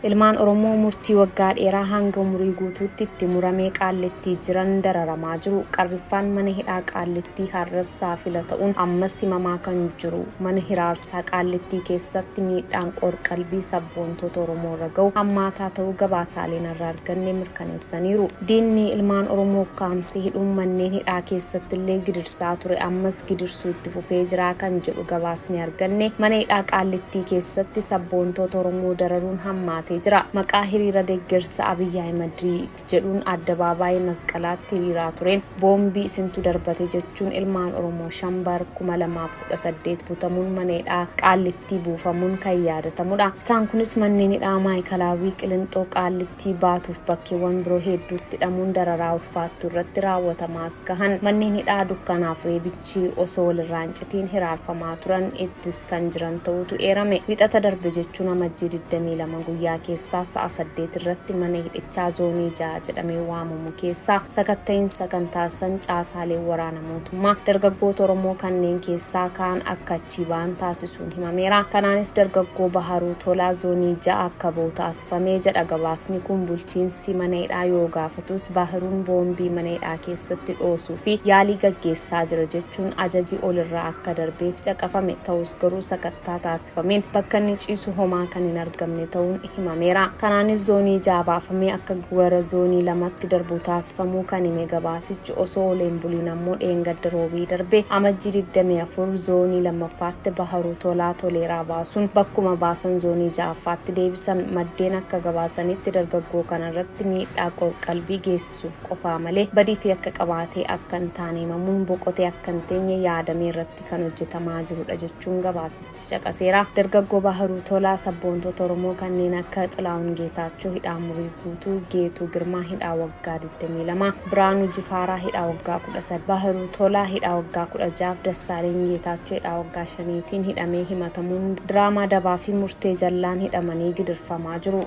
Ilmaan Oromoo murtii waggaa dheeraa hanga umurii guutuutti itti muramee Qaallittii jiran dararamaa jiru. Qarriffaan mana hidhaa Qaallittii har'as saafila ta'uun ammas himamaa kan jiru. Mana hiraarsaa Qaallittii keessatti miidhaan qoor-qalbii sabboontoota Oromoo irra ga'u hammaataa ta'uu gabaasaaleen har'a arganne mirkaneessaniiru. Diinni ilmaan Oromoo ukkaamsee hidhuun manneen hidhaa keessattillee gidirsaa ture ammas gidirsuu itti fufee jira kan jedhu gabaasni arganne, mana hidhaa Qaallittii keessatti sabboontoota Oromoo dararuun hammaatee jira. Maqaa hiriira deggersa Abiy Ahimadiif jedhuun Addabaabaayii Masqalaatti hiriiraa tureen boombii isintu darbate jechuun ilmaan Oromoo 5 bar 2018 butamuun mana hidhaa Qaallittii buufamuun kan yaadatamudha. Isaan kunis manneen hidhaa Maa'ikalaawwii, Qilinxoo, Qaallittii, Baatuuf bakkeewwan biroo hedduutti hidhamuun dararaa ulfaattuu irratti raawwatamaa as gahan. Manneen hidhaa dukkanaaf reebichi osoo walirraa hin citiin hiraarfamaa turan ittis kan jiran ta'uutu eerame. Wixata darbe jechuun Amajjii 22 guyyaa keessaa sa'a 8:00 irratti mana hidhichaa Zoonii 6 jedhamee waamamu keessaa sakatta'iinsa kan taasisan caasaaleen waraana mootummaa dargaggoota Oromoo kanneen keessaa kaan akka achii ba'an taasisuun himameera. Kanaanis dargaggoo Baharuu Tolaa Zoonii 6 akka ba'u taasifame jedha gabaasni kun. Bulchiinsi mana hidhaa yoo gaafatus Bahiruun boombii mana hidhaa keessatti dhoosuu fi yaalii gaggeessaa jira jechuun ajaji olirraa akka darbeef caqafame. Ta'us garuu sakattaa taasifameen bakka inni ciisu homaa kan hin argamne ta'uun himameera. Kanaanis Zoonii 6 baafamee akka gara Zoonii 2tti darbu taasifamuu kan hime gabaasichi, osoo oolee hin buliin ammoo dheengadda Roobii darbe Amajjii 24 Zoonii 2ffaatti Baharuu Tolaa Toleeraa baasuun bakkuma baasan Zoonii 6ffaatti deebisan. Maddeen akka gabaasanitti dargaggoo kanarratti miidhaa qorqalbii geessisuuf qofaa malee badii fi yakka qabaatee akka hin taane himamuun boqotee akka hin teenye yaadamee irratti kan hojjetamaa jirudha jechuun gabaasichi caqaseera. Dargaggoo Bahruu Tolaa sabboontota Oromoo kanneen akka Xilaahun Geetaachoo hidhaa umurii guutuu, Geetuu Girmaa hidhaa waggaa 22, Biraanuu Jifaaraa hidhaa waggaa 13, Bahruu Tolaa hidhaa waggaa 16 fi Dassaaleny Geetaachoo hidhaa waggaa shaniitiin hidhamee himatamuun diraamaa dabaa fi murtee jallaan hidhamanii gidirfamaa jiru.